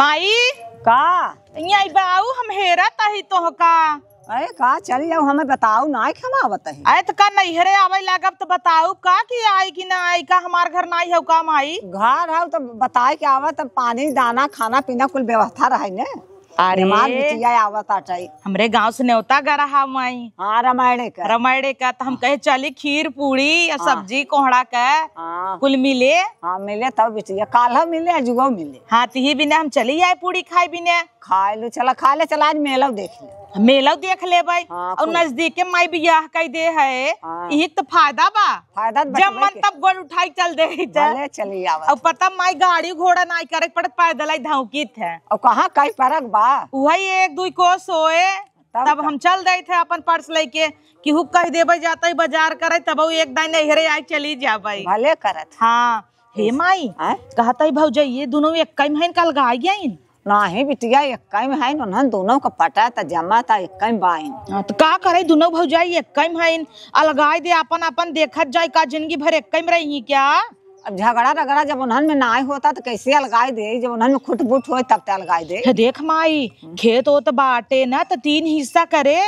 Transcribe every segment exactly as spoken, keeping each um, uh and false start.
माई, का? यहाँ बाऊ, हम हेरत अही तोहका। अरे का, चली जाऊ, हमें बताऊ ना कि हम आवत अही। अरे त का नैहरे आवै लागब त बताऊ का कि आई कि ना आई, का हमार घर नाई हौ का माई? घर हौ त बताए के आवत, पानी दाना खाना पीना कुल व्यवस्था रहै ने। अरे, हमार बिटिया आवत आटै। हमरे गाँव से नेवता गरा हा माई। हाँ, रामायणे का। रामायणे का, त हम कहे चली खीर पूड़ी या हाँ। सब्जी कोहड़ा का हाँ। कुल मिले। हाँ, मिले तब बिटिया, काल्हौ मिले, अजुगौ मिले। हाँ, तिही बिना हम चली आए पूड़ी खाए बिना। खाए लो, चला खा ले, चला आज मेलौ देख ले। मेलौ देख लेबै। हाँ, और कुल नजदीके माई बियाह कई दे है, हाँ। इही त फायदा बा। फायदा त जब बटबे मन के। तब गोड़ उठाई चल दे ही त। भले चली आवत। और पता माई गाड़ी घोड़ा नाई करे पड़त, पैदल ही धौंकित है। और कहाँ कई परक बा? वही एक दुई कोस होए, तब तब का? हम चल देत है अपन पर्स लेके, केहू कह देबै जातै बाजार करे, तब एक दाई नैहरे आई चली जाबै। भले करत। हाँ, हे माई, आय? कहत है भौजाई, ये दुनौ एक्कै में हइन का अलगाई गइन? नाही बिटिया, एक्कै में हइन, उन्हन दुनौ का पटा त जमा त एक्कै में बाइन। हाँ, त का करे, दुनौ भौजाई एक्कै में हइन, अलगाई दे, अपन अपन देखत जाए, का जिंदगी भर एक्कै में रही क्या? अब झगड़ा रगड़ा जब उन्हन में नाई होता त कैसे अलगाई दे, जब उन्हन में खुटबुट होए तब त अलगाई दे। हे देख माई, हम्म। खेत ओत बाटे ना त तीन हिस्सा करे।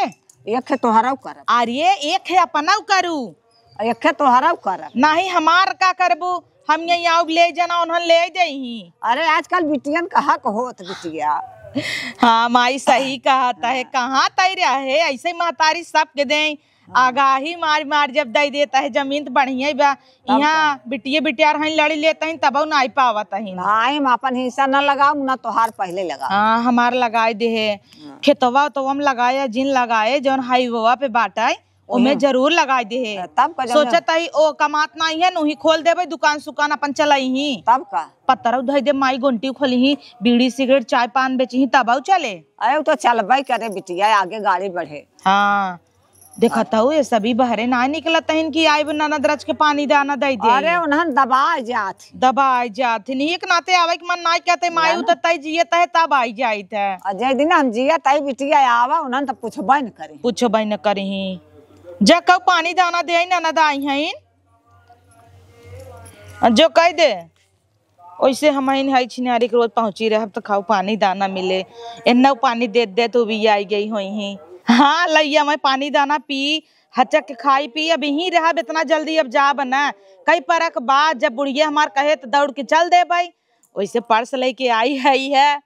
एक है तोहरौ करब। अरे एक है अपनौ करू। एक है तोहरौ करब। नाही हमार का करबू, हम यहीं आउब ले जना उन्हन ले देही। अरे आजकल बिटियन का हक होत बिटिया। हाँ माई सही कहत है, हाँ। कहाँ तै रहे, ऐसे महतारी सबके देई। हाँ। आगाही मार मार जब दे देत है जमीन त बढ़िया ही बा। तब यहाँ का? बिटिये बिटियार हइन लड़ी लेत हइन तबौ नाई पावत हइन। नाई, हम अपन हिस्सा न लगाऊ, न तोहार पहले लगाऊ। हाँ, हमार लगाए दे है। हाँ। खेतवा तो हम लगाए, जिन लगाए, जौन हाईवेवा पे बाटे, ओमे हम्म। जरूर लगाए दे है। तब का जौन सोचत हई, ओ कमात नाई है, नूही खोल देबै, दुकान सुकान अपन चलाई ही। तब का? पतरौ धई दे, माई गोंटी खोली ही, बीड़ी सिगरेट चाय पान बेची ही, तबौ चले। अरे, उ तो चलबै करे बिटिया, आगे गाड़ी बढ़े। हाँ। देखत हऊ, ये सभी बहरे ना निकलत हइन कि आइब ननद रच के पानी दाना दई दे। अरे, उन्हन दबाए जात। दबाए जात हइन। एक नाते आवे के मन नाई कहते, माई जाना। उ त तय जियत है, तब आई जाइत है। और जे दिन हम जियत है, बिटिया आवा, उन्हन त पूछबे न करी। पूछबे न करी। जा कहू पानी दाना दे, ननद आई हइन। जो कह दे। ओइसे हमहिन हई छिनारी के रोज पहुँची रहब त खाऊ पानी दाना मिले। एन्नौ पानी देत देत उबियाई गई होइहीं। हाँ, लइया मैं पानी दाना पी, हचक के खाई पी, अब यहीं रहब, एतना जल्दी अब जाब ना। कई परक बाद जब बुढ़िया हमार कहे त दौड़ के चल देबै। ओइसे पर्स लइके आई हई है,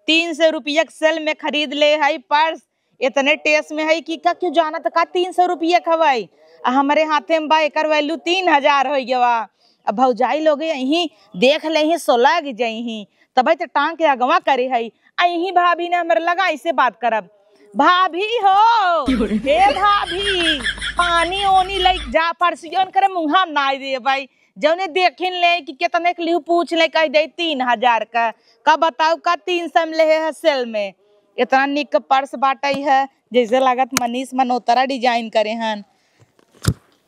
तीन सौ रुपया के सेल में खरीद ले हई पर्स। एतने टेस में है कि का केहू जानत का तीन सौ रुपया के हवै? आ हमरे हाथे में बा, एकर value तीन हजार होइ गवा। अब भौजाई लोग यहीं देख लेहीं, सोलग जइहीं, तबै त टांग के अगवा करे है। आ यहीं भाभी ने हमरे लगा ऐसे बात करब, "भाभी हो, हे भाभी, पानी ओनी लइके जा, परसियन करे मुँहा में नाई देबै।" जौने देखिन ले कि केतने के लिहू पूछ ले, कह दे तीन हजार का। का बताऊ का तीन सौ में लेहे है सेल में। एतना निक पर्स बाटै है, जैसे लागत मनीष मनोतरा design करे हन।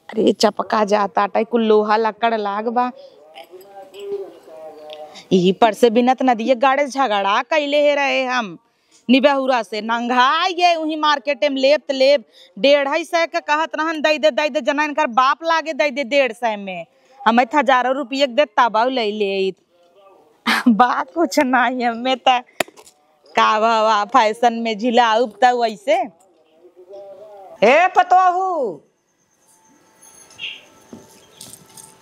अरे चपका जात आटै, कुल लोहा लक्कड़ लाग बा। यही पर्स बिनत नदिये गाड़े झगड़ा कैले है रहे हम। निबहुरा से नंघाई गए, उही मार्केटे में लेब त लेब, डेढ़ सौ के कहत रहन, "दई दे, दई दे," जना इनकर बाप लागे दई दे डेढ़ सौ में, हमें त हजारों रुपये के दे तबाऊ ले ले। बा कुछ नहीं, हमें त का बाबा फैशन में झिलाउब त वैसे। ए पतोहू,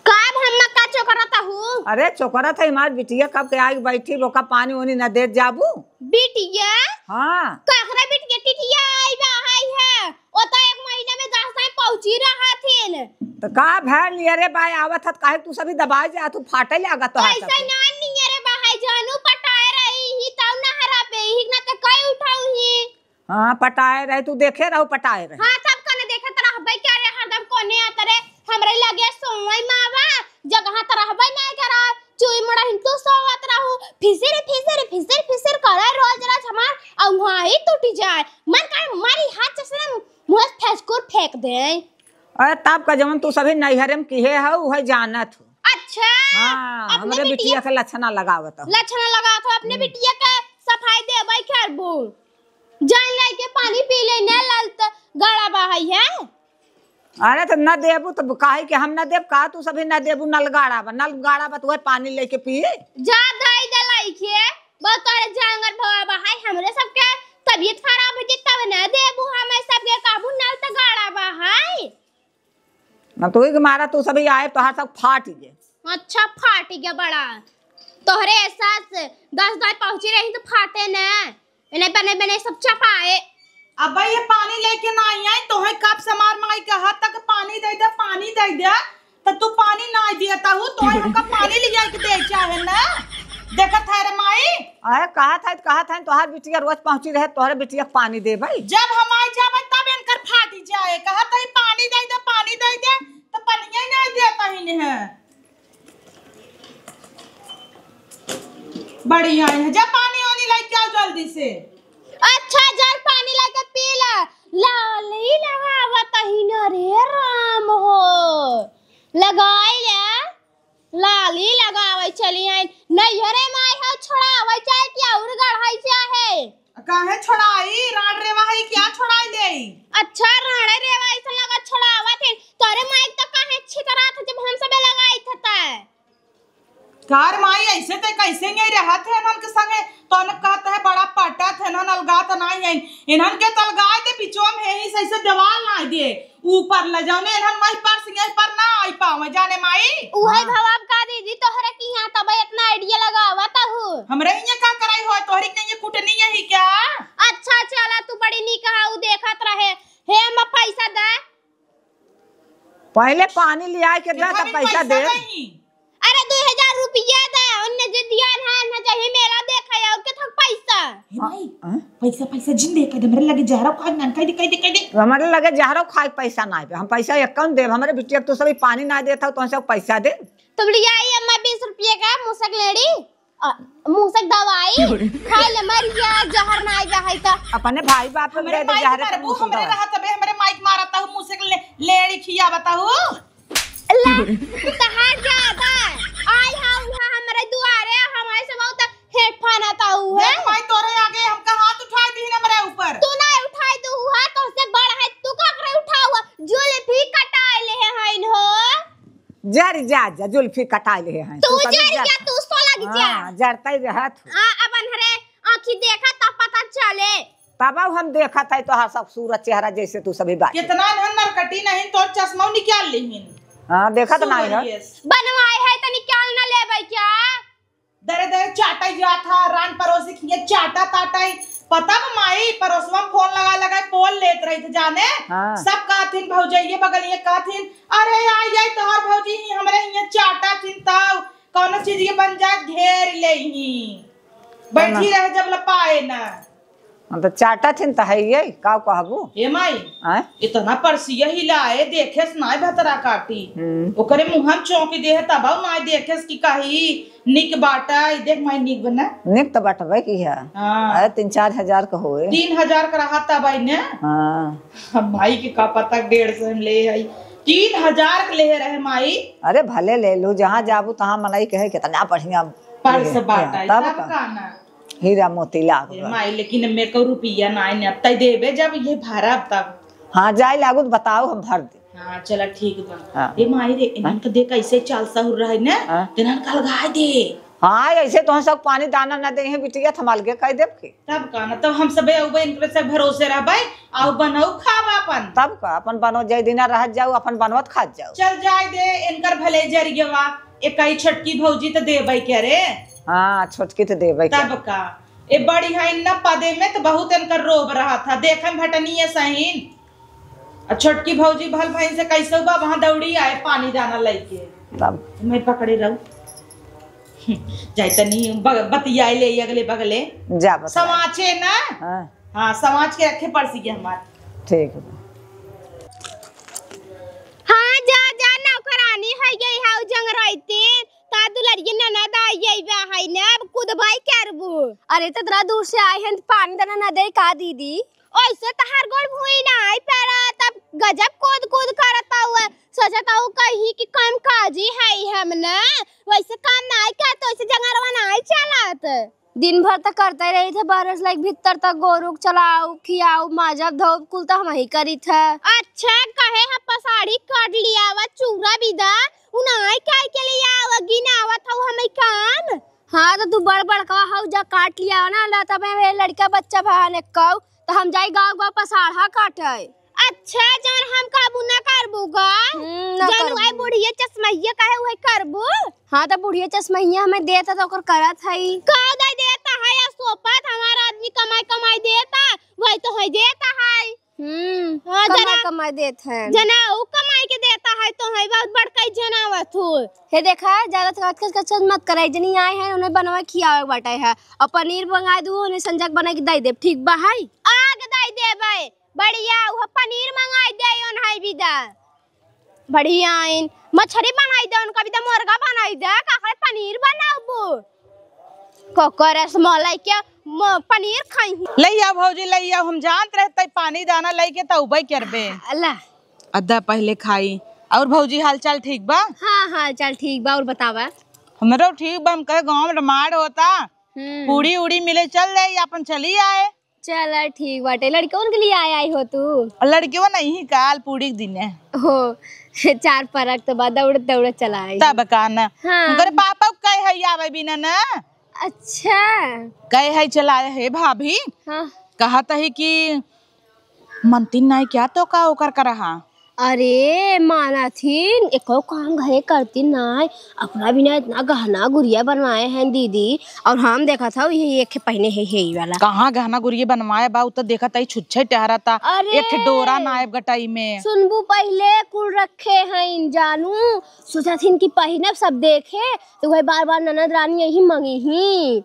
का भम्मा का चोकरत हू? अरे चोकरत है, हमार बिटिया कब के आइ बैठी, ओका पानी ओनी न देत जाबू। बिटिया? हाँ। काकरा बिटिया टिटिया आई बा, आई है। ओ तो एक महीना में दस टाइम पहुंची रहा थिन। तो का भैल नियरे बाय आवत हत, काहे तू सभी दबाए जा, तू फाटे लागत हो ऐसे सब। ना नियरे बा है जानू पटाए रही ही, तब ना हरा पे ही ना तो कई उठाऊ ही। हाँ, पटाए रहे, तू देखे रहो, पटाए रहे। हाँ, तब कने देखत रहबे क्या रे, हरदम कोने आत रे, हमरे लगे सोवई मावा, जगह त रहबे नहीं करा, चुई मुड़ा हिन तू सोवत रहू, फिसिर, फिसिर, फिसिर, फिसिर करे रोज रोज हमार, अउ वहाँ ही टूटी जाए। मन करे मारी हाथ से मुँह फेंसकुर फेंक दे। अरे, तब का जवन तू सभी नैहरे में किहे हो, उहे जानत हो। अच्छा, हाँ, अपने हमरे बिटिया बिटिया के लक्षणा लगावत हो। लक्षणा लगावत हो, अपने हम्म। बिटिया के सफाई देबै करबू। जान लाई के पानी पी ले, ने ललत गाड़ा बहाई है। अरे तो न देबू तो काहे के हम न देब का, तू सभी न देबू, नल गाड़ा बा, नल गाड़ा बा, तू पानी लेके पी। जा दई दे लइके, बतरे जा तबियत खराब हो जाई तब ना देबू, हमें सबके काबू नल त गाड़ा बा है। ना तू ही के मारा, तू सभी आए, तोहार सब फाट गए। अच्छा, फाट गया बड़ा। तोहरे एहसास दस दाई पहुँची रही तो फाटे ना। इन्हें बने बने सब चपाए। अब ये पानी लेके ना आई, आई तोहे कब से मार माई कहा तक पानी दे दे, पानी दे दे, तो तू पानी ना दिया ताहू, तोहे हमका पानी ले जाए के दे चाहे ना। देखत है रे माई। अरे कहत है, कहत है, तोहार बिटिया रोज पहुँची रहे, तोहरे बिटिया के पानी दे भाई। जब हम आई जाबे तब इनकर फाटी जाए, कहत है पानी दे दे, पानी दे दे, तो पनिया ही नहीं देता ही नहीं है। बढ़िया है, जा पानी वानी लेके आओ जल्दी से। अच्छा, जा पानी लेके पी ला। लाली लगावत ही न रे राम हो, लगाई ले। लाली लगावे चली आई, नैहरे माई हो छोड़ावे चाहे कि और गढ़ाई चाहे। काहे छोड़ाई? राड़ रेवा है क्या छोड़ाई ले? अच्छा, राड़े रेवा ऐसा लगा छोड़ावत है। तोरे माई तो काहे छितरात है जब हम सबे लगाई थे तै? कार माई ऐसे ते कैसे नहीं रहत है इन्हन के संगे? तो न कहत है बड़ा पटत है, इन्हन अलगात नहीं है। इन्हन के तलगाए दे बिचवा में है ही सही से दीवार ना दे। ऊपर ले जाओ ने, इन्हन वही पर से यही पर ना आई पावे जाने माई। उहे हाँ। भवाब का दीदी तोहरे की यहाँ तब इतना आइडिया लगावत हूँ। हमरे यहाँ का कराई हो, तोहरी के ये कुटनी यही क्या? अच्छा चला तू बड़ी नीक हाउ देखत रहे। हे अम्मा पैसा दे। पहले पानी ले आए के दे देखा तब भी पैसा पैसा दे। नहीं। अरे दो हजार रुपया दे, उनने जे दिया ना, ना चाहे मेला देखे और के थक पैसा। हे भाई, हाँ? पैसा, पैसा जिन दे, कह दे, मेरे लगे जहरा खाए ना, कह दे, कह दे, कह दे। हमारे लगे जहरा खाए पैसा ना है, हम पैसा एक कौन देब? हमारे बिटिया के तू सभी पानी ना देता हो, तो हम सब पैसा दे। तुम ले आई अम्मा बीस रुपये का मूसक लेड़ी, अ, मूसक दवाई, खाए ले मर गया, जहर ना आए जाए तो। अपने भाई बाप को हमरे दे दे माई जहरे के पर मरबू, मूसक हमरे दवाई। रहा तबे हमरे माई के मारा ताहू, मूसक ले, लेड़ी खिया बताहू। ला, तहार ज्यादा। आई हा उहा हमरे दुआरे, हमारे से बहुत हेठ फाना ताहू है। देख माई, तोरे आगे हमका हाथ उठाई दी हमरे ऊपर। तू ना उठाई दू हा, तो से बड़ है, तू का करे उठाऊ हा? जुल्फी कटाए ले है हइन हो। जर जा, जा, जुल्फी कटाए ले है। तू तू कभी जर जर जा, तू सो लग जा। हाँ, जरता ही रहत हो। आ, अब अनहरे आँखी देखा तब पता चले। तब हम देखत है तोहार सब सूरत चेहरा जैसे तू सभी बात। कितना इन्हन नरकटी नहीं तोर चश्मा निकाल लिहिन। हाँ, देखत ना है। सूरत। बनवाए है तो निकाल ना लेबै क्या? दरे दरे चाटा जात हा, रान परोसी खिए चाटा ताटा। पता बा माई, परोसवा में फोन लगा लगा बोल लेत रही थे जाने। हाँ। सब कहथिन भौजइये बगल ये कहथिन, "अरे आई आई तोहार भौजी ही हमरे हियाँ चाटा थिन तब कौनो चीज के बन जात घेर ले ही।" बैठी ना। रहे जब लपाए ना। हाँ, तो चाटा थिन त है ये, का कहबू? ए माई, आय? इतना परसिया हिलाए, देखेस नाय भतरा काटी। हम्म। ओकरे मुँह में चौंकी दे है, तब नाय देखेस कि कही निक बाटा, ई देख माई निक बना। निक त बटबे की है। हाँ। अरे तीन चार हजार का होए। तीन हजार का रहा तब आई ने। हाँ। अब माई के का पता डेढ़ सौ में ले आई। तीन हजार के ले रहे माई। अरे भले ले लू, जहाँ जाबू तहाँ मनई कहे कितना बढ़िया पर्स ये, बाटा, तब तब का? का ना। हीरा मोती लाग ए गए। माई, लेकिन मेरे को रुपया ना आए, अब तय देबे जब ये भरब तब। हाँ, जाए लागू तो बताओ, हम भर दे। हाँ, चला ठीक बा। हाँ। ए माई रे, इन्हन हाँ? के देख कैसे चाल सहुर रहे ने, हाँ? तेनन का अलगाए दे। हाँ, ऐसे तो हम सब पानी दाना ना दे हैं बिटिया, तो हम अलगे कह देब के। तब का ना, तब हम सबे अउबे इनकरे से भरोसे रहबे, आउ बनऊ खाब अपन। तब का, अपन बनो जय दिना रहत जाऊ, अपन बनवत खात जाऊ। चल जाए दे, इनकर भले जरियवा। ए कई छोटकी भौजी त देबै के रे। हाँ, छोटकी त देबै के। तब का। ए बड़ी है इन्ना पदे में त बहुत इनकर रोब रहा था। देखन भटनी है सहीन। आ छोटकी भौजी भल भैन से कैसे बा वहाँ दौड़ी आए पानी दाना लेके। तब। मैं पकड़े रहू। जाए तनी ब-, बतियाए ले अगले बगले। जा बतिया। समाचे ना? हाँ। हाँ, समाज के रखे पड़सी के हमार। ठीक बा। हाँ, जा, जा, नौकरानी है गई, हाउ जंगरैती, ता दुलरिये ननद आई गई बा है ने, अब कूद भाई करबू। अरे, त इतना दूर से आए हैं, पानी देना ना दे का दीदी? ओइसे तहार गोड़ भुई ना आई पर तब गजब कूद कूद करत हुआ, सोचत हूँ कहीं कि काम काजी है हम ना, वैसे काम ना आई करत, वैसे जंगरवा ना आई चलत। दिन भर त करते रही थे, बरस लाइक भीतर तक गोरू के चलाऊ, खियाऊ, माजब, धोब, कुल त हम ही करी थे। अच्छा, कहे ह पसाड़ी काट लिया, वा चूरा बिदा, उनाई काई के लिए आवा, गिनावत हऊ हमें काम। हाँ, त तू बड़ बड़का हऊ, जा काट लिया ना, ला तब में लड़का बच्चा बहाने कऊ, तो हम जाई गाँव गाँव पसाढ़ा काटे। अच्छा, जौन हम कहबू ना करबू गा? हम्म, ना जौन करबू। वही बुढ़िया चश्मैया कहे वही करबू? हाँ, तो बुढ़िया चश्मैया हमें देता तो ओकर करत हई। का दे देता है या सोपत हमारा आदमी कमाई कमाई देता, वही तो है देता है। हम्म, हाँ, कमाई जना, कमाई देत हैं। जना ऊ कमाई के देता है तो है बहुत बड़का ही जनावत हो। हे देखा, ज्यादा कच कच कच मत करे, जनी आए हैं उन्हें बनवा खियावे के बाटे है। और पनीर मंगाए दू, उन्हें संजक बना के दे देब, ठीक बा है? आग दे देबे, बढ़िया, वो पनीर मंगाई दे, उन्हें भी दा। बढ़िया आइन, मछरी बनाई दे, उनका भी दा मुर्गा बनाई दे, का करे पनीर बनाबू? कोको रसमलाई के म-, पनीर खाई हूँ। लइया भौजी, लइया, हम जानत रहते पानी दाना लइके त उबई करबे। अल्लाह। अद्दा पहले खाई। और भौजी, हाल चाल ठीक बा? हाँ, हाल चाल ठीक बा। और बतावा? हमरो ठीक बा, हम कहे गाँव में रामायण होता, हम्म। पूड़ी उड़ी मिले, चल जाई, अपन चली आए। चला ठीक बाटे। लड़कवन के लिए आए, आई हो तू? लड़कवा नहीं, काल पूड़ी के दिन है। हो, चार परक तो बाद दौड़त दौड़त चला आई। तब का ना। हाँ। उनकरे पापा कहे है आवे बिना ना। अच्छा। कहे है चला आए है भाभी। हाँ। कहत है कि मनतिन नाई क्या तो का ओकर करहा? अरे, मानथिन, एको काम घरे करती नाय। अपना बिना इतना गहना गुरिया बनवाए हैं दीदी, और हम देखत हौ, ये एक पहने है, है ई वाला। कहाँ गहना गुरिया बनवाए बा, उ तो देखत हई छुच्छे टहरता। अरे, एक ठे डोरा नायब गटाई में। सुनबू, पहले कुल रखे हैं जानू, सोचत हिन कि पहिनब सब देखे, तो वही बार बार ननद रानी यही मंगी ही।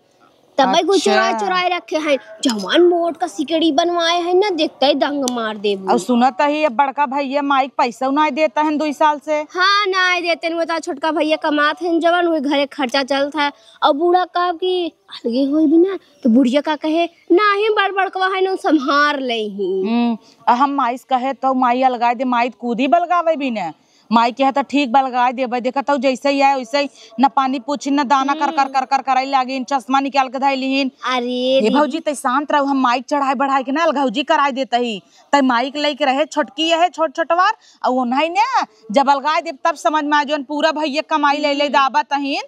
तबे कुल अच्छा। चुराए चुराए रखे हैं। जवान मोट का सिकड़ी बनवाए हैं ना, देखते ही दंग मार देबू। और सुनत ही, अब बड़का भैया माई के पैसा नाय देता है दुई साल से। हाँ, नाय देते हैं, वो तो छोटका भैया कमात हैं जवान, वही घरे खर्चा चलत है। और बूढ़ा का कि अलगे होई भी ना, तो बुढ़िया का कहे, "नाही, बड़ बड़कवा है ना, संभार ले ही।" हम्म, आ हम माई से कहे तो माई अलगाए दे, माई तो कूदी बलगावे भी ना। माई कहे त ठीक बलगाए देबे, देखत हौ जैसे ही आए वैसे ही न पानी पूछी न दाना कर कर कर कर कराई लागिन, चश्मा निकाल के धई लिहिन। अरे ए दी- भौजी, तै शांत रहू, हम माइक चढ़ाए बढ़ाए के ना अलगौजी कराए देत ही। तै माइक लइके रहे छोटकी है छोट छोटवार, और ओन्हई ने जब अलगाए देब तब समझ में आ जौन पूरा भैया कमाई ले ले दाबत अहिन।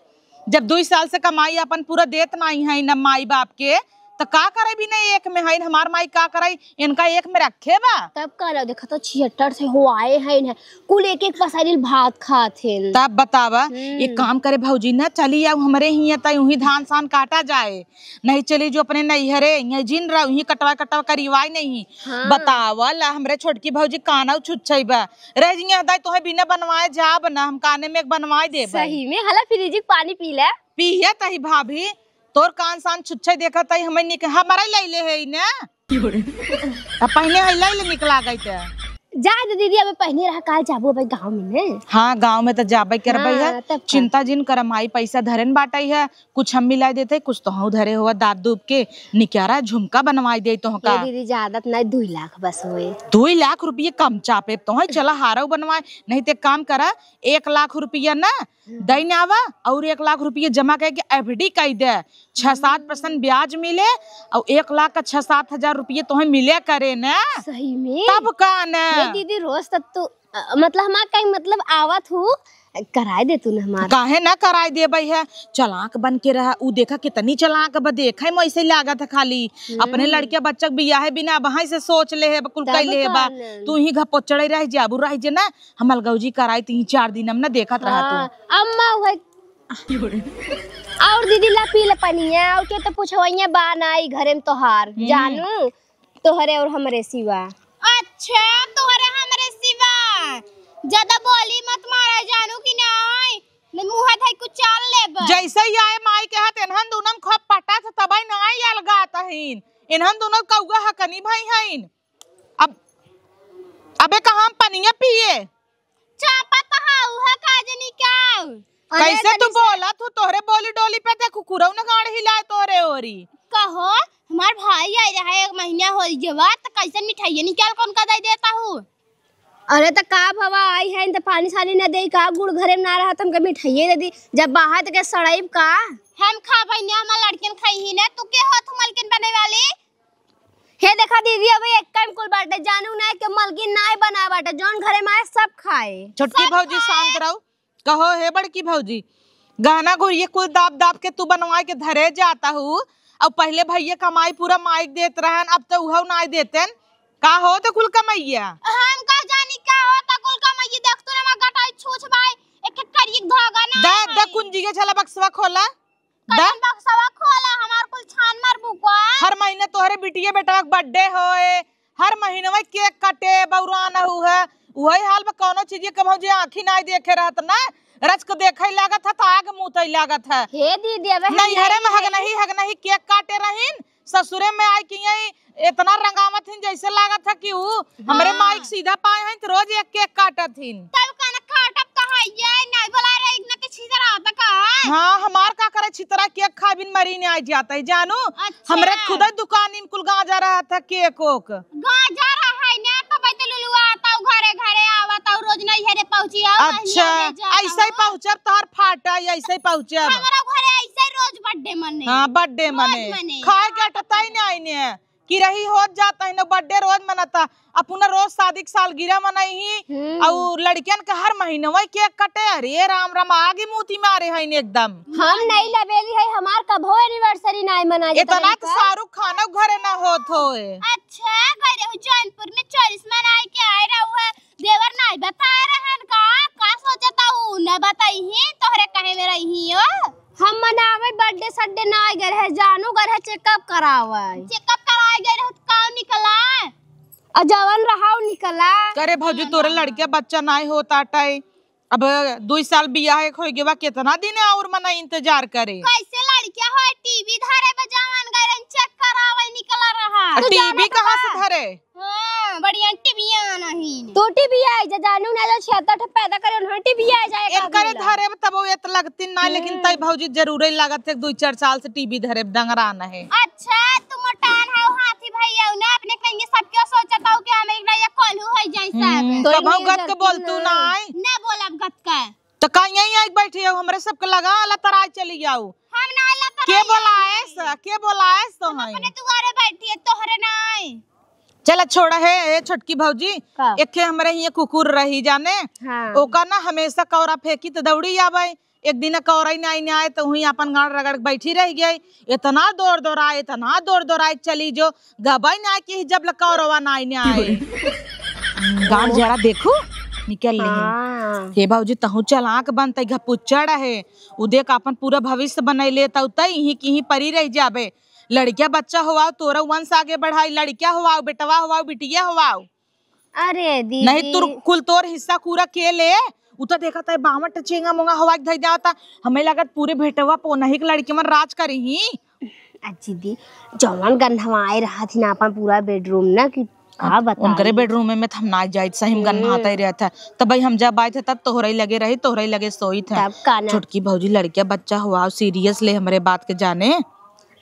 जब दुई साल से कमाई अपन पूरा देत नाई है न माई बाप के, त का करे भी नहीं एक में है, हमार माई का करे, इनका एक में रखे बा। तब का लो, देखा तो छिहत्तर से हो आए हैं, इन्हें कुल एक एक पसारिल भात खात हैं। तब बतावा, हम्म। एक काम करे भौजी ना, चली आओ हमरे हियाँ, त उहीं धान सान काटा जाए, नहीं चली जो अपने नैहरे, यहाँ जिन रहो, उहीं कटवा कटवा करिवाई नहीं। हाँ। बतावा ला, हमरे छोटकी भौजी कानौ छुच्छई बा, रह जिया दाई तोहे बिना बनवाए जाब ना, हम काने में एक बनवाए देब। सही में, हला फ्रिज के पानी पी ले। पियत ही भाभी, तोर कान सान छुच्छे देखत ही, हमें निक-, हमारा ही लैले है ना। अब पहने है लैले निकला गई त। जा दे दीदी, अबे पहने रहा, काल जाबो अबे गाँव में ने। हाँ, गाँव में त जाबे करबे हाँ, है। तब का? चिंता जिन कर, माई पैसा धरेन बाटई है, कुछ हम मिलाई देते, कुछ तोहू धरे हुआ दाब दूब के निकारा झुमका बनवाई दे तोहका। ए दीदी, ज्यादा त नहीं, दुई लाख बस होए। दुई लाख रुपये कम चापे तोहे, चला हारौ बनवाए, नहीं ते काम करा, एक लाख रुपया ना दइन आवा और एक लाख रुपये जमा करके एफडी कई दे, छह सात परसेंट ब्याज मिले और एक लाख का छह सात हजार रुपये तोहे मिले करे ना। सही में? तब का ना? ये दीदी रोज तब तो, अ, मतलब हमार कहीं मतलब आवत हूँ, कराए दे तू ना हमार। काहे ना कराए देबे है, चलाक बन के रहा। उ देखा कितनी चलाक बा, देखे में ऐसे लागत है खाली। हम्म। अपने लड़के बच्चा के बियाहे बिना अब से सोच ले है, कुल तब कइले है का बा। ना? तू ही घपोचड़े रह जाबू, रह जे ना, हम अलगौजी कराई तीन चार दिन हम ना देखत रहा तू। हाँ, अम्मा वही। और दीदी ला पी ले पनिया, और के तो पूछवैया बा ना ई घरे में तोहार, हम्म। जानू, तोहरे और हमरे सिवा। अच्छा, तोहरे हमरे सिवा। ज्यादा बोली मत मारा जानू कि नहीं, न मुँह धई कुछ चाल लेबे। जैसे ही आए माई के हाथ एनहन दुनम खूब पटा से तबई नाई अलगात हईन। एनहन दुनो कौआ हकनी भाई हईन। अब, अबे कहाँ हम पनिया पिए? चापा कहाँ हुआ का जनी क्या? अरे कैसे तू तनी से बोला? तू तोहरे बोली डोली पे ते कुकुरौ न गाड़ हिलाए तोहरे ओरी। कहो, हमार भाई आए रहा, एक महीना हो गया, त कैसे मिठाइया निकाल कौन का दे देता हूँ? अरे त का भवा आई है, त पानी सानी न दे का, गुड़ घरे में ना रहा, त हमके मिठाइये दे दी। जब बाहर त के सड़ाइब का? हम खाबै ना, हमार लड़कियन खाई ही ना, तू के हो तू मलकिन बने वाली? हे देखा दीदी, अबे एक काम कुल बाटे, जानू ना के मलकिन नाय बना बाटे, जौन घरे में आए सब खाए। छोटकी सब भौजी खाए। शांत रहो, कहो हे बड़की भौजी, गहना गुरिया कुल दाब दाब के तू बनवा के धरे जाता हूँ, अब पहिले भइया कमाई पूरा माइक देत रहन, अब त उहउ नाई देतेन। का होत कुल कमइया? हम का जानी का होत कुल कमइया, देख तू रे, हमार गटाई छूछ बाय, एक एक करिया के धागा ना दे, दे है। कुंजी के छला बक्सवा खोला। द- कौन बक्सवा खोला, हमार कुल छान मारबू का? हर महीने तोहरे बिटिया बेटवा के birthday होए, हर महीनवा cake कटे, बौरान हउ है, उहइ हाल बा। कौनो चीज के भौजी आँखी नाई देखे रहत ना, रच के देखइ लागत है त आग मूतइ लागत है। हे दीदी, अबे हम नैहरे में नहीं हगनही, हगनही cake काटे रहिन, ससुरे में आइ के यही इतना रंगावत हिन, जैसे लागत है कि ऊ हमरे हाँ। माई के सीधा पाए हैं, त रोज एक cake काटत हिन। तब कहना काटब त है, ये नहीं बोला रे, इतना के छितरा होता का? हाँ, हमार का करे छितरा, cake खाए बिन मरी नहीं आइ जाता है, जानू। अच्छा। हमरे खुदे दुकान में कुल गांजा रहत है, cake ओक। गांजा रहे ना, तब तो लुलुआ आता, घरे घरे आवता, रोज नैहरे पहुँची, आओ, अच्छा, नैहरे जाता ऐसे ही हो। पहुँचब, तोहर फाटा, ऐसे ही पहुँचब। हमारा घरे ऐसे ही रोज birthday मने। हाँ, birthday रोज मने। मने। खाए के अटता ही नहीं ने। कि रही होत जात है न, birthday रोज मनता, अपना रोज शादी के सालगिरह मनइही, हम्म। अउर लड़कियन के हर महीनवा cake कटे। अरे राम राम, आगी मूती मारे हइन एकदम। हम नहीं लबेली है, हमार कभो anniversary नाय मना जाता इतना लड़का। तो शाहरुख खान घरे ना होत होए। अच्छा, गए रहो जौनपुर में चोरिस मनाए के आए रहो है, देवर नाय बताए रहन का? का सोचता हूँ, न बताई ही, तोहरे कहे में रही हो। हम मनावे birthday सड्डे ना गए रहे, जानू गए रहे checkup करावे। Checkup करावे गए रहे, त का निकला? आ जवन रहा, उ निकला। करे भौजी, तोरे लड़के बच्चा नाय होत आटे। अब दुई साल बियाह एक होइ गवा, केतना दिन अउर मना इंतजार करे? कैसे लड़के होए, टीबी धरे बा, जवन गए रहे check करावे, निकला रहा। आ तो टीबी जानत कहाँ से बा? धरे? हाँ, बढ़िया टीबिया नहीं। तू टीबिया आई जा, जानू ना जो छिहत्तर ठे पैदा करे, उन्हें टीबिया आई जाए, इनकरे धरे तब वो एत लगती ना, लेकिन हम्म। तई भौजी जरूरे लागत है, दुई चार साल से टीबी धरे डंगरा न है। अच्छा, तू मोटान हौ हाथी भैया, उन्हें अपने कहेंगे सब क्यों सोचत हौ कि हम एक ना ये कोल्हू है जैसा हम्म, है। तो कबहू इन्हें गत के जल्दी बोल तू ना। ना आई। ना बोलब गत का। तो का यहीं आई बैठी हो, हमरे सबके लगा आला तराई चली जाऊ। हम ना आला तराई के बोलाएस, के बोलाएस तो हम हैं। अपने दुआरे बैठी है, तोहरे ना आई। चला छोड़ा है, ए छोटकी भौजी, का? एक ठे हमरे हियां कुकुर रही जाने, हाँ। ओका ना हमेशा कौरा फेंकी त दौड़ी आवे। एक दिन कौरा ही नाई आए त उहीं आपन गाड़ रगड़ के बैठी रह गई। इतना दौड़ दौड़ाए, इतना दौड़ दौड़ाए चली जो गबई नाई कि जब ले कौरवा नाई आए। गाड़ जरा देखू, निकल ली। हाँ। हे भौजी, तहूँ चलाक बनते, घपुच्चड़ है। उ देख आपन पूरा भविष्य बनैले, तउ तई इहीं की इहीं परी रह जाबे। लड़किया बच्चा होवाओ, तोरा वंश आगे बढ़ाई, लड़किया होवाओ, बेटवा होवाओ, बिटिया होवाओ। अरे दीदी। नहीं तुर, कुल तोर हिस्सा कूरा के ले, उ तो देखत है बावट चेंगा मोंगा हवा के धई जावता। हमें लगत पूरे भेटवा पो नहीं के लड़की मन राज करी ही। अजी दी, जवन गंधवाए रहत ही ना अपन पूरा bedroom ना कि का अब बताई। उनकरे bedroom में, में त हम ना जाइत, सही में हम्म। गन्हात ही रहत है। तब भाई हम जब आइत है तब तोहरे लगे रही, तोहरे लगे सोइत है। तब का ना। छोटकी भौजी लड़किया बच्चा हुआ, serious ले हमरे बात के जाने।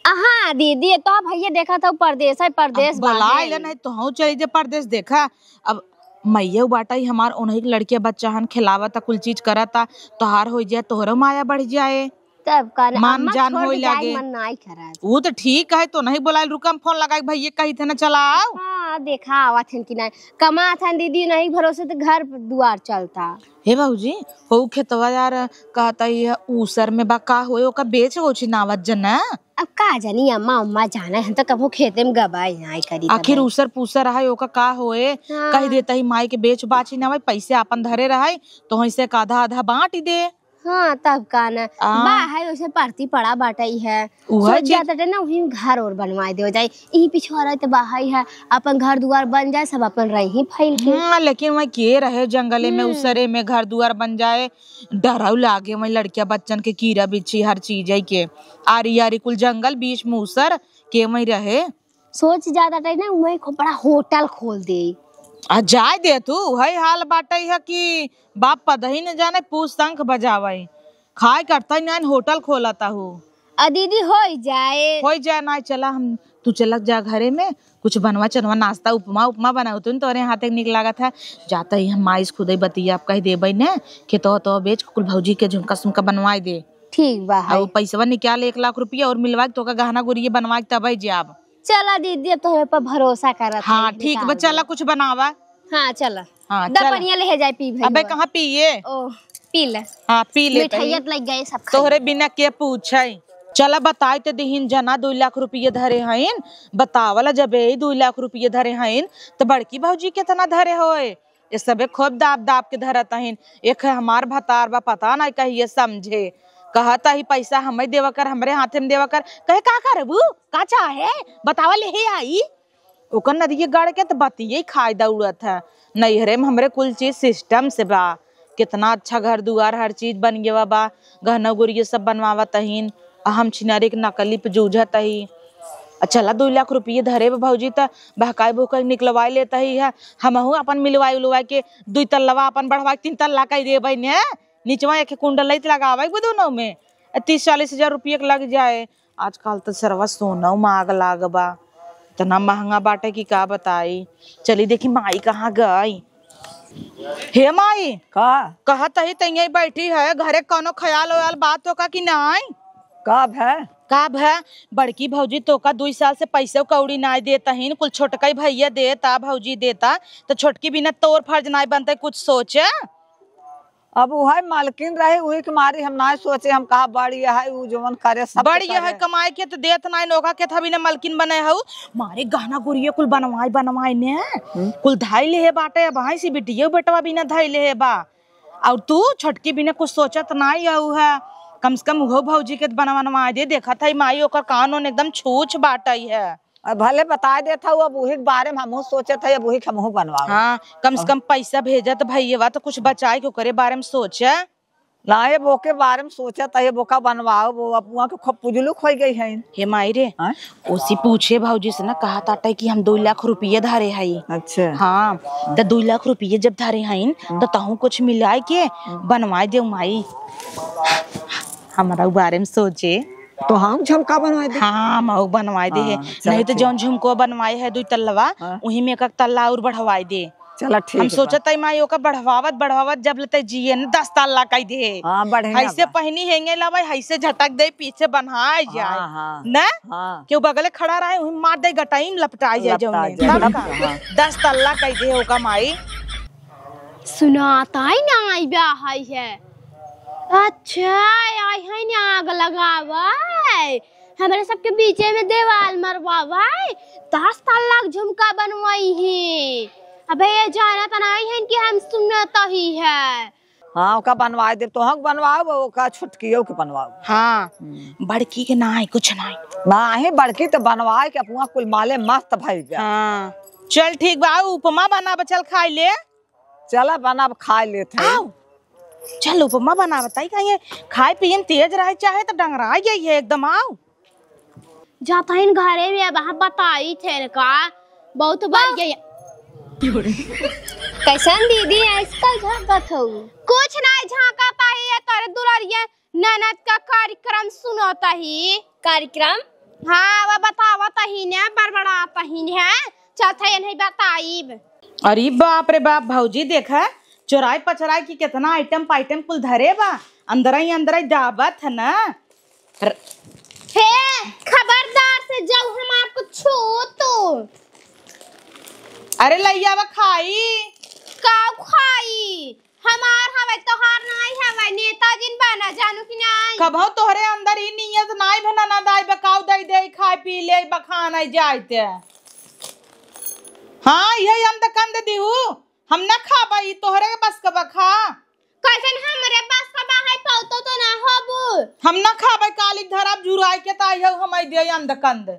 हाँ दीदी, ये तो भैया देखा था परदेस है, परदेस अब बोला बाहर। ले नहीं तो हम चली जे परदेस देखा। अब मैया बाटा ही हमार उन्हीं के लड़किया बच्चा हन खिलावता, कुल चीज करता, तोहार हो जाए, तोहरो माया बढ़ जाए। तब का ना, मान अम्मा जान छोड़ होई के जाए लागे। मन नाई करत। वो तो ठीक है, तो नहीं बोलाइल, रुका हम फोन लगाई, भैया कही थे ना चला आओ। हाँ, देखा आवत हन कि नहीं, कमात हन दीदी, नहीं भरोसे तो घर दुआर चलता। हे बाबूजी, हो खेतवा यार कहता ये ऊसर में बा का होए, ओका बेच ओच नावत जना। अब का जानी अम्मा, अम्मा जाने, हम तो कबो खेते में गबाई नाई करी आखिर कबो। ऊसर पूसर है, ओका का होए, हाँ। कह देता ही माई के बेच बाची ना भाई, पैसे आपन धरे रहे, तो ऐसे का आधा आधा बांट दे। हाँ, तब का न। आ। बा है, वैसे परती पड़ा बाटई है। उहे सोच चीज। जात हटे ना, वहीं घर और बनवाए देव जाए। ई पिछवाड़ा त बा है, अपन घर दुआर बन जाए, सब अपन रही फैल के। हाँ, लेकिन वहीं के रहे जंगले में, हम्म। उसरे में घर दुआर बन जाए, डराउ लागे वहीं लड़किया बच्चन के कीड़ा बिच्छी हर चीज है के। आरी आरी कुल जंगल, बीच में उसर के वहीं रहे। सोच जात हटे ना, वहीं खूब बड़ा होटल खोल दे। आ जाए दे तू, है हाल बाटई है कि बाप पदही न जाने, पूस शंख बजावे। खाए करता ही नाइन होटल खोलता हूँ। आ दीदी, होई जाए। होई जाए ना, चला हम, तू चलक जा घरे में, कुछ बनवा चनवा, नाश्ता, उपमा, उपमा बनाओ तू, तोरे हाथ एक निक लागत है। जाता ही हम माई से खुदे बतिया आप कह देबे ने कि तो, तो बेच कुल भौजी के झुमका सुमका बनवाए दे। ठीक बा, आ है। वो पैसवा निकाल एक लाख रुपया और मिलवा के तोका गहना गुरिये बनवा के तबे जाब। चला दीदी, अब तोहरे पर भरोसा करत हाँ, है, ठीक बा, निकाल चला दे। कुछ बनावा। हाँ, चला। हाँ, द चला। पनिया ले जाए पी भाई अबे हुआ। कहाँ पिए? ओ, पी ले। हाँ, पी ले मिठाइया तई। त लग गए सब खाए। तोहरे बिना के पूछे? चला बताइ त दिहिन जना दुइ लाख रुपिया धरे हइन, बतावला जब यही दुइ लाख रुपिया धरे हइन, त बड़की भौजी केतना धरे होए? ये सबे खूब दाब दाब के धरत हइन। एक है हमार भतार बा, पता नाहीं कहिए समझे। कहत ही पैसा हमें देवा कर, हमरे हाथे में देवा कर। कहे का करबू? का चाहे? बतावा लेहे आई। ओकर नदिये गढ़ के त बतिये खाए दौड़त है। नैहरे में हमरे कुल चीज system से बा। केतना अच्छा घर दुआर, हर चीज बन गवा बा। गहना गुरिया सब बनवावत हइन। आ हम छिनारी के नकली पे जूझत ही। आ चला दुइ लाख रुपिये धरे बा भौजी, त बहकाई बहकाई निकलवाई लेत ही है। हमहू अपन मिलवाई उलवाई के दुइ तल्लवा अपन बढ़वाई तीन तल्ला कइ देबै ने। निचवा एक कुंडल लइत लगावे के दोनों में। आ तीस चालीस हजार रुपिया के लग जाए। आजकल त सरवा सोनौ माग लाग बा। इतना महंगा बाटे कि का बताई। चली देखी माई कहाँ गई। हे माई, का? कहत ही तइये बैठी है, घरे कौनो ख्याल ओयाल बात हो का कि नाई? का भै? का भै? बड़की भौजी तोका दुइ साल से पैसे कौड़ी नाई देत हइन, कुल छोटका ही भैया देता, भौजी देता, त छोटकी बिना तोर फर्ज नाई बनते, कुछ सोचे। अब उहै मलकिन रही, उही के मारी हम नाई सोचे, हम कहा बड़ी है, उ जवन करे सब बड़ी करे। है, कमाए के त देत नाई, नोका के था बिना मलकिन बने हऊ, मारे गहना गुरिया कुल बनवाई बनवाई ने, हम्म। कुल धाई लेहे बाटे, अब आई सी बिटिया बेटवा बिना धाई लेहे बा। और तू छोटकी बिना कुछ सोचत नाई हऊ है, कम से कम उहो भौजी के बनवा बनवाई दे, देखत है माई ओकर कान ओन एकदम छूछ बाटई है। अब भले बताए देत हऊ, अब उही के बारे में हमहू सोचत है, अब उही के हमहू बनवाओ। हाँ, कम से कम पैसा भेजत भैया त कुछ बचाए के ओकरे बारे में सोचे। ना, ये बोके बारे में सोचत है, ये बोका बनवाओ, वो अब वहाँ के खूब पुजलुक होइ गई है। हे माई रे, हाँ? ओसी पूछे भौजी से ना, कहा ताटे कि हम दुइ लाख रुपिया धरे हई। अच्छा। हाँ, त दुइ लाख रुपिया जब धरे हईन, त तहूँ कुछ मिलाए के बनवाए देउ माई। हमरा उ बारे में सोचे। तो हम झुमका बनवाए दे। हाँ, हम ऊ बनवाए दे है। हाँ, चला नहीं तो ठीक। जौन झुमको बनवाए है दुइ तल्लवा, हाँ। उही में एक एक तल्ला और बढ़वाए दे। चला ठीक हम बा। सोचत हई माई ओका बढ़वावत बढ़वावत जब लेते जिए न दस तल्ला कई दे। हाँ, बढ़िया ऐसे बा। पहनी हेंगे लावे, ऐसे झटक दे पीछे बन्हाए जाए। हाँ, हाँ। न? हाँ। केहू बगले खड़ा रहे, उही मार दे गटाई में लपटाए जाए लपटा जौने। जाए, तब लपटा, का? हाँ। दस तल्ला कई दे ओका माई। सुनात है ना, आई बा है। अच्छा, आई है ना आग लगावे, हमरे सबके बीचे में देवाल मरवावे, दस तल्ला के झुमका बनवाई है। अबे ये जानत नाई है कि हम सुनत ही है। हाँ, ओका बनवाए देब, तोहक बनवाओ, ओका छोटकियो के बनवाओ। हाँ, हम्म। बड़की के नाई, कुछ नाई। नाहीं, बड़की त बनवाए के अपना कुल माले मस्त भई बा। हाँ, चल ठीक बा, उपमा बनाब, चल खाई ले। चला बनाब, खाई लेत है। आओ, चल उपमा बनाब, ताई का ये खाए पिए में तेज रहे, चाहे त डंगरा गई है एकदम। आओ। जात हइन घरे में, अब हम बताई थे का, बहुत बार गई। कैसन दीदी, आजकल झाँकत हऊ? कुछ नाहीं झाँकत ही, ये तोरे दुलरिया ननद का कार्यक्रम सुनत ही। कार्यक्रम? हाँ, वो बतावत ही ने, बड़बड़ात ही ने, चलत है, नहीं बताइब। अरे बाप रे बाप, भौजी देखा, चोराई पचराई की कितना आइटम पाइटम कुल धरे बा, अंदरई अंदरई दाबत है ना। र- हे, खबरदार से जाऊ हमार कुछ छू तू। अरे लइया बा खाई। का खाई? हमार हवे, तोहार नाई हवे, नेताजी बा ना, जानू कि नाई? कबहू तोहरे अंदर ई नियत नाई भे ननद आई बा, काऊ दई दे, खाए पी ले, बखान आई जाए ते। हाँ, यही अंध कंध दिहू, हम ना खाबा, ई तोहरे बस का बा खा। कैसन हमरे बस का बा है, पौतो तो ना होबू। हम ना खाबे, कालिक धरब झुराई के ताई हऊ, हम आई दे अंध कंध।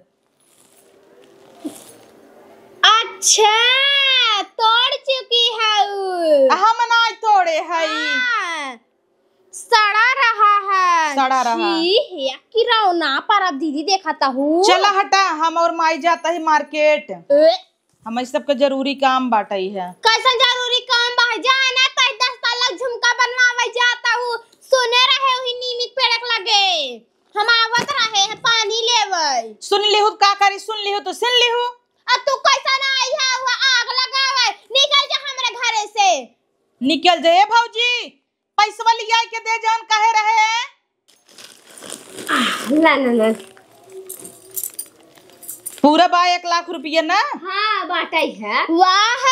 अच्छा, तोड़ चुकी हऊ। हम नाई तोड़े हई। हाँ, सड़ा रहा है। सड़ा रहा। छी, हे किरौना पर अब दीदी देखत हऊ। चला हटा, हम और माई जात ही मार्केट। ए, हमरे सबके जरूरी काम बाटइ है। कैसन जरूरी काम बा? जाना तई दस तल्ला झुमका बनवावे जात हऊ, सुने रहे उही नीमी पेड़ के लगे। हम आवत रहे हैं पानी लेवे। सुन लिहू त का करी, सुन लिहू त सुन लिहू। आ तू कैसन आई है वो आग लगावे? निकल जा हमरे घरे से। निकल जा ए भौजी, पैसवा लियाई के दे जौन कहे रहे। आह, ना, ना, ना। पूरा बा एक लाख रुपया ना? हाँ, बाटइ है। वाह,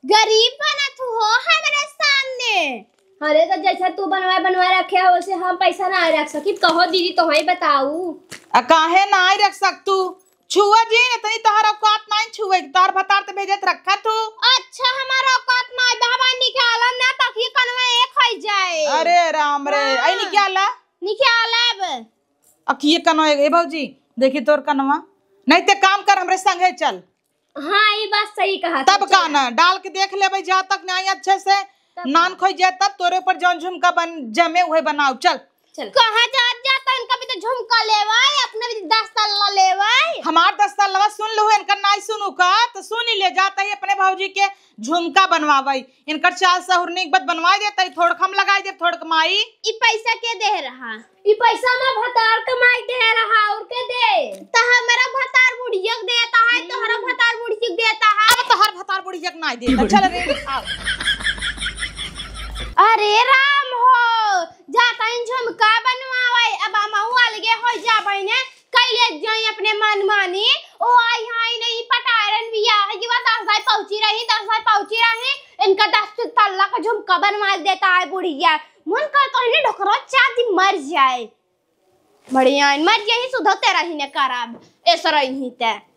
गरीब बनत हो हमरे सामने। अरे, तो जैसा तू बनवाए, बनवाए रखे हो, वैसे हम पैसा ना रख सकी। कहो दीदी, तो ही बताऊ। आ, काहे ना रख सक तू? छुआ जी, इतनी तोहर औकात नहीं छुए, तोहर भतार तो भेजत रखा तू। अच्छा, हमार औकात नहीं बा, हमार निकाला ना, ताकि कनवा एक हो जाए। अरे राम रे, हाँ। आई निकाला। निकालब। अखिए कनवा, ए भौजी, देखी तोर कनवा। नहीं ते काम कर, हमरे संगे चल। हाँ, ई बात सही कहा तब तू, का चल। ना, डाल के देख लेबे, जा तक नहीं अच्छे से तब नान का? खोई जाए, तब तोरे ऊपर जौन झुमका बन जमे, उहे बनाओ। चल। चल। कहाँ जात जात, इनका भी तो झुमका लेवाई, अपने भी दस तल्ला लेवाई। हमार दस तल्ला सुन लो, इनका नहीं सुनू का, तो सुन ही ले, जाता ही अपने भौजी के झुमका बनवावई। इनकर चाल सहुर नीक बत बनवाई देता ही, थोड़क हम लगाई देब, थोड़क माई। ई पैसा के दे रहा? ई पैसा में भतार कमाई दे रहा, और के दे? तो हमारा भतार बुढ़िया के देता है, तोहरा भतार बुढ़िया के देता है। अब तोहर भतार बुढ़िया के नहीं देता। चल रे, आओ। अरे राम हो, जाता इन झुमका बनवावे, अब हमहू अलगे हो जाबे ने, कैले जाई अपने मन मानी। ओ आई हाय नहीं पटारन बिया है कि वह दस भाई पहुंची रही, दस भाई पहुंची रही, इनका दस तल्ला का झुमका बनवा देता है बुढ़िया। मन कर तो इन्हें ढोकरो चार दिन मर जाए। बढ़िया, मर यही सुधो तेरा ही ने करब, ऐसा रही ते।